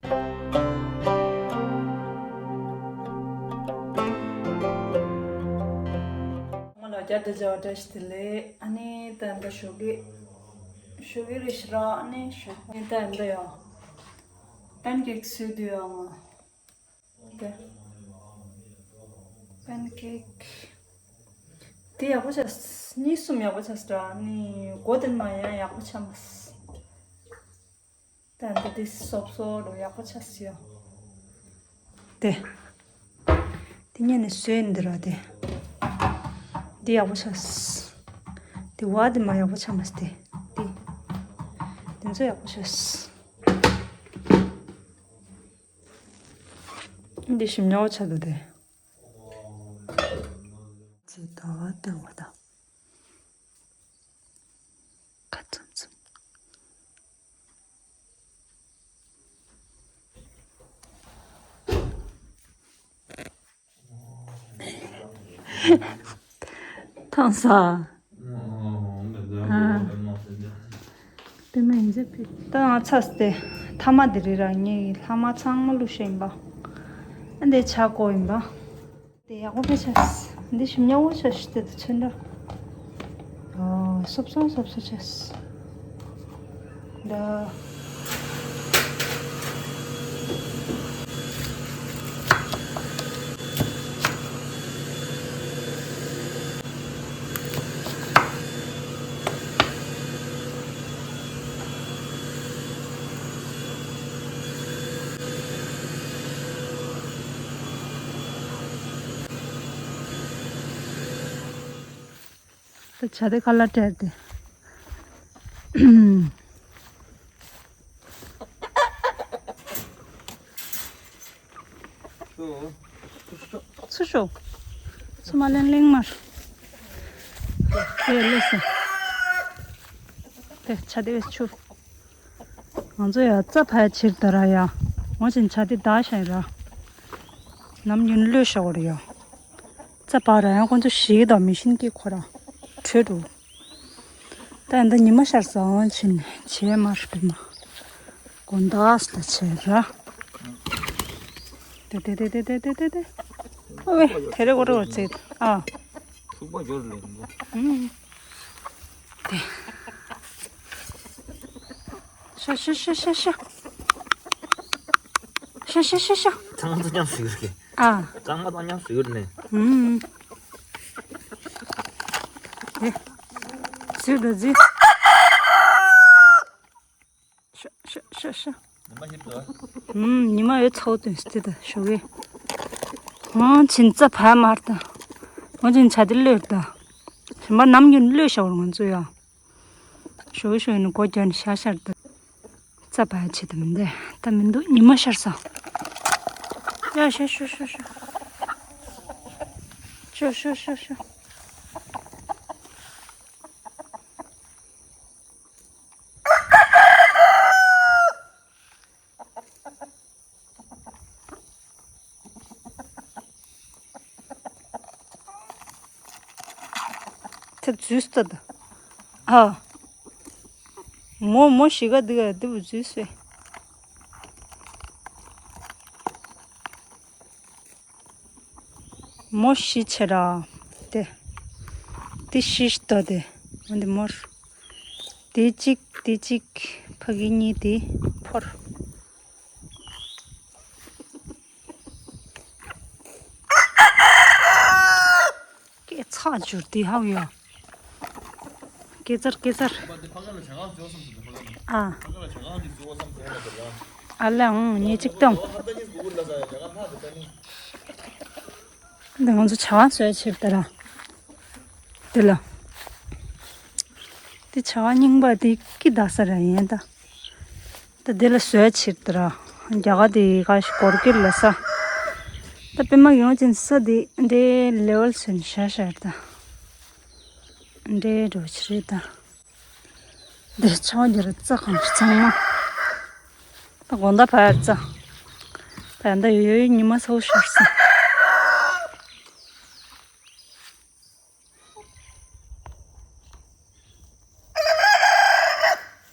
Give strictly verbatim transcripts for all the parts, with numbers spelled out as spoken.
ང་ལ་བརྒྱ་དང་བརྒྱ་བཀྲ་ཤིས་བདེ་ལེགས། ཨ་ནི་ད་ལྟ་ཞོགས་ཀས་ཞོགས་ཀས་རེད་ཤག་ར། ཨ་ནི་ཞོགས་ཨ་ནི་ད་ལྟ་ཡ་པན་ཀེག་བཟོས་དུས་ཡ་ང་དེ་པན་ཀེག་དེ་ཡག་པོ་ཆགས། གཉིས་གསུམ་ཡག་པོ་ཆགས་ར། ཨ་ནི་སྒོ་དེ་མ་ཡང་ཡག་པོ་ཆགས་མ་སོང་། ད་འདི་དེ་སོབ་སོབ་རུ་ཡག་པོ་ཆགས་སོང་། དེ། དེ་ཉིད་ནས་བཟོས་ཡིན་འདི་ར་དེ། འདི་ཡག་པོ་ཆགས། དེ་བ་དེ་མ་ཡག་པོ་ཆགས་མ་སོང་དེ། དེ། དེ་ཚོ་ཡག་པོ་ཆགས། འདི་ཞིམ་ཉག་པོ་ཆགས་འདུག་དེ། ཚེ་ད་བ་ལྟ་བ་དང་། ཁ་ཚུམ་ཚུམ། ཐང་ས། ཨ། དེ་མ་ཡིན་ཟེར་ཕི། ད་ང་ཚ་སྟེ། ཐ་མ་དེ་རེད་ར། ངའི་ལྷག་མ་ཚང་མ་བླུགས་ཤེས་ཡིན་པ། ཨ་འདི་ཆ་བཀོད་ཡིན་པ། དེ་ཡག་པོ་ཕེ་ཆས། འདི་ཞིམ་ཉག་པོ་ཆ་ཞིག་དེ་དུ་ཚོན་འདྲ། ཨོ་སོབ་སོབ་སོབ་སོབ་ཆས། ད། ད་བྱ་དེ་ཁ་ལ་སྤྲད་དེ། ཚུར་ཤོག་ཚུར་མ་ལེན་གླེང་མར། དེ་ལས་སོ། དེ་བྱ་དེ་བས་ཆུ། ང་ཚོ་ཡ་རྩྭ་ཕར་ཕྱིར་ད་ར་ཡ། འོ་ཅན་བྱ་དེ་བདག་ཤ་ཡིན་ར། ནམ་རྒྱུན་གློད་ཤ་བོར་ཡ། རྩྭ་ཕར་ར་ཡང་ཁོང་ཚོ་ཞིག་དང་མི་ཤིན་ཀི་ཁོ་ར། བྲོས་འགྲོ། ད་ཡིན་ད་ཉི་མ་ཤར་སོང་ཕྱིན་བྱས་མར་བྲོས་མ། དགོང་དག་ལ་བྱས་ར། དེ་དེ་དེ། ཨོ་ཝེ་དེ་རེ་གོ་རེ་བ་ཚེ། ཨ། ཐུག་པ་འབྱོར་ལེ་འགོ། ཨུམ། དེ། ཤ་ཤ་ཤ་ཤ་ཤ། ཤ་ཤ་ཤ་ཤ། ཚང་མ་ཚོ་མཉམ་ཟུག་གི། ཨ། ཚང་མ་ཚོ་མཉམ་ཟུག་གི་ནས། ཨུམ། དེ། ཟུག་དང་ཟུག་ཤ་ཤ་ཤ་ཤ། ཉི་མ་ཤར་དུས། ཨུམ། ཉི་མ་ཡོད་ཚོགས་དོན་སྟེ་ད་ཞོགས་ཀས། ཧང་ཕྱིན་རྩྭ་ཕར་མར་ད། ཧང་ཕྱིན་བྱ་དེ་གློད་ད། ཞིམ་པ་ནམ་རྒྱུན་གློད་ཤ་བོར་ང་ཚོ་ཡ། ཞོགས་ཞོགས་ནས་སྒོ་རྒྱབ་ནས་ཤ་ཤར་ད། རྩྭ་ཕར་ཕྱིན་ད་མི་འདུག་ད་མི་འདུག་ཉི་མ་ཤར་སོང་། ཡ་ཤ་ཤ་ཤ་ཤ། ཤ་ཤ་ཤ་ཤ། དེ་འཛུལ་སོང་ད། ཨ། མོ་མོ་ཞིག་ག་འདི་ག་འདི་བུ་འཛུལ་སོང་། མོ་བཞི་བྱས་ར། དེ། དེ་བཞི་ལྟོས་དེ། འོ་འདི་མོར། དེ་གཅིག་དེ་གཅིག་ཕ་གི་གཉིས་དེ་ཕོར། སྐད་ཚགས་འཇུར་དེ་ཧའུ་ཡ། སྐེ་ཚར་སྐེ་ཚར། ཨ། ཨ་ལ་ཨང་ཉེ་གཅིག་བཏང་། འདི་ང་ཚོ་བྱ་བ་བཟོས་ཕྱིར་ད་ར། འདི་ལ། འདི་བྱ་བ་རྙིང་པ་འདི་ཀི་ད་ས་ར་ཡིན་ད། ད་འདི་ལ་བཟོས་ཕྱིར་ད་ར། རྒྱ་གར་འདི་ག་ཞིག་སྒོར་ཀིར་ལ་ས། ད་པད་མ་ཡོང་ཅིན་ས་འདི་འདྲའི་ལེ་ཝལ་ཚུན་ཤ་ཤར་ད། འདྲའི་འགྲོ་ཕྱིར་ད། འདིར་ཆང་འདིར་རྩྭ་གང་ཚང་མ། ད་དགོང་དག་ཕར་རྩྭ། ད་ཡང་ད་ཡོད་ཡོད་ཉི་མ་ཚ་བོ་ཤར་སོང་།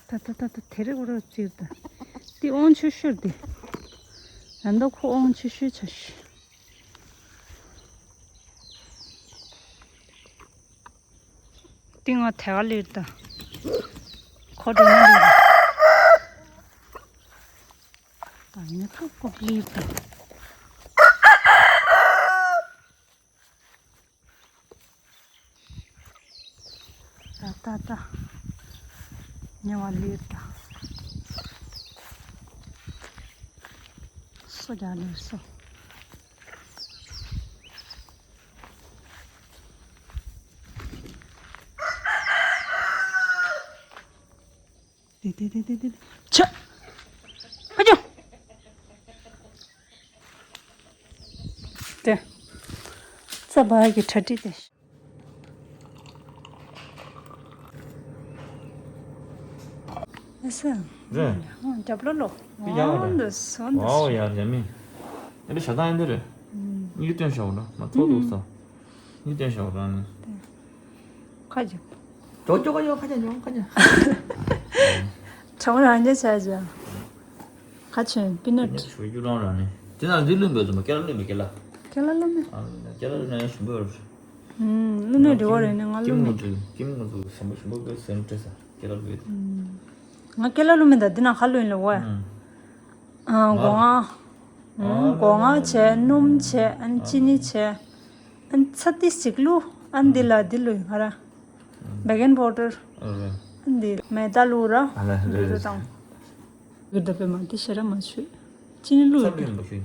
ད་ད་ད་ད་དེ་རེ་འོ་རོ་ཅིག་ད། འདི་ཨོང་ཆུ་ཤུར་འདི། ད་ལྟ་ཁོ་དབང་ཆེ་ཤོས་བྱ་ཤི། ཏིང་ང་ཐལ་བ་ལིར་ད། ཁོ་འགྲོ་ན་ལིར། ད་ཉི་ཐུག་ཀོབ་ལིར་ད། ད་ད་ད། ཉེ་བ་ལིར་ད། སོ་རྒྱག་ལིར་སོ། དེ་དེ་དེ་དེ་དེ། ཆ། ཨ་ཅོ། དེ། རྩ་བ་གི་གྲ་སྒྲིག་དེ། ཨ་ས། རེད། ཨ་རྒྱབ་ལོ་ལོ། ཡག་པ་རེད། འོ་འདི་སོ་འདི་ཝའོ་སོ། ཡ་རྒྱ་མི། ཨ་འདི་ཞྭ་ཐང་ཡིན་འདི་རེད། ཨུམ། གཉིས་སྟོན་ཞྭ་བོ་འདྲ་མ་ཐོག་ཐུག་ས། གཉིས་སྟོན་ཞྭ་བོ་རང་ནི། དེ། ཁ་རྒྱབ། ཅོག་ཅོག་ཡོ་ཁ་རྒྱབ་ཉོ་ཁ་རྒྱབ། གྲང་མོ་རང་རྒྱབ་བྱ་བྱ། ཁ་ཆེན་པི་ནཊ། ཉེ་ཞུ་རྒྱུ་རང་རང་ནི། དེ་ན་འདི་བླུན་པའི་ཚོ་མ་ཀེ་ལ་བླུན་པའི་ཀེ་ལ། ཀེ་ལ་བླུན་མེ། ཨ་ཀེ་ལ་བླུན་ན་ཡང་ཞིམ་པོ་ཡོད་རེད། ཨུམ། བླུན་ནས་འགྲིག་པ་རེད་ནི་ང་བླུན་མེད། ཀིམ་ཀིམ་ང་ཚོ་ཞིམ་པོ་ཞིམ་པོ་དཔེ་སེམས་སྤྲད་ས་ཀེ་ལ་བླུན། ང་ཀེ་ལ་བླུན་མེད་ད་འདི་ན་ཁ་བླུན་ལ་འོ། ཨུམ། ཨ་སྒོ་ང་། ཨུམ། སྒོ་ང་བྱས། སྣུམ་བྱས། ཨན་ཅི་ནི་བྱས། ཨན་ཚ་ཏིས་ཅིག་བླུག་ཨན་འདི་ལ་འདི་བླུག་ཡིན་ང་ར། བེ་ཀིང་པའུ་ཌར། ཨ་རེད། ཨན་འདི་མེ་ཏ་བླུག་ར། ཨ་ལ་རེད། འདི་རུ་བཏང་། གི་ད་པེ་མ་འདི་ཤ་ར་མ་ཆུ། ཅི་ནི་བླུག་ཚ་བླུག་མ་ཤུ།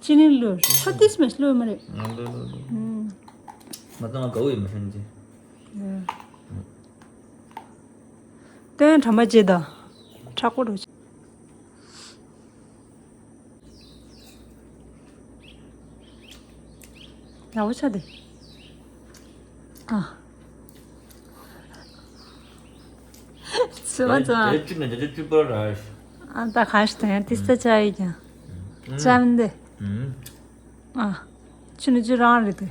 ཅི་ནི་བླུག་ཚ་ཏིས་མེ་བླུག་མ་རེད། ཨ་ལ་ལ་ལ། ཨུམ། མ་བཏང་ང་དགའ་བོ་ཡོད་མ་ཤེས་ནི། ཨ། དོན་དྲ་མ་བརྗེད་ད། ཁྲག་པོ་རུ། ཡག་པོ་ཆགས་ཏེ། ཨ། སུ་མ་ཙམ། དེ་བཅུ་ནས་དེ་བཅུ་པར་ར། ཨ་ད་ག་ཞིག་དང་ཡང་ཏི་ས་ཅག་ཡིན་ཀྱང་། ཅམ་དེ། ཨ། ཆུ་ནི་ཆུ་རང་རེད་དེ།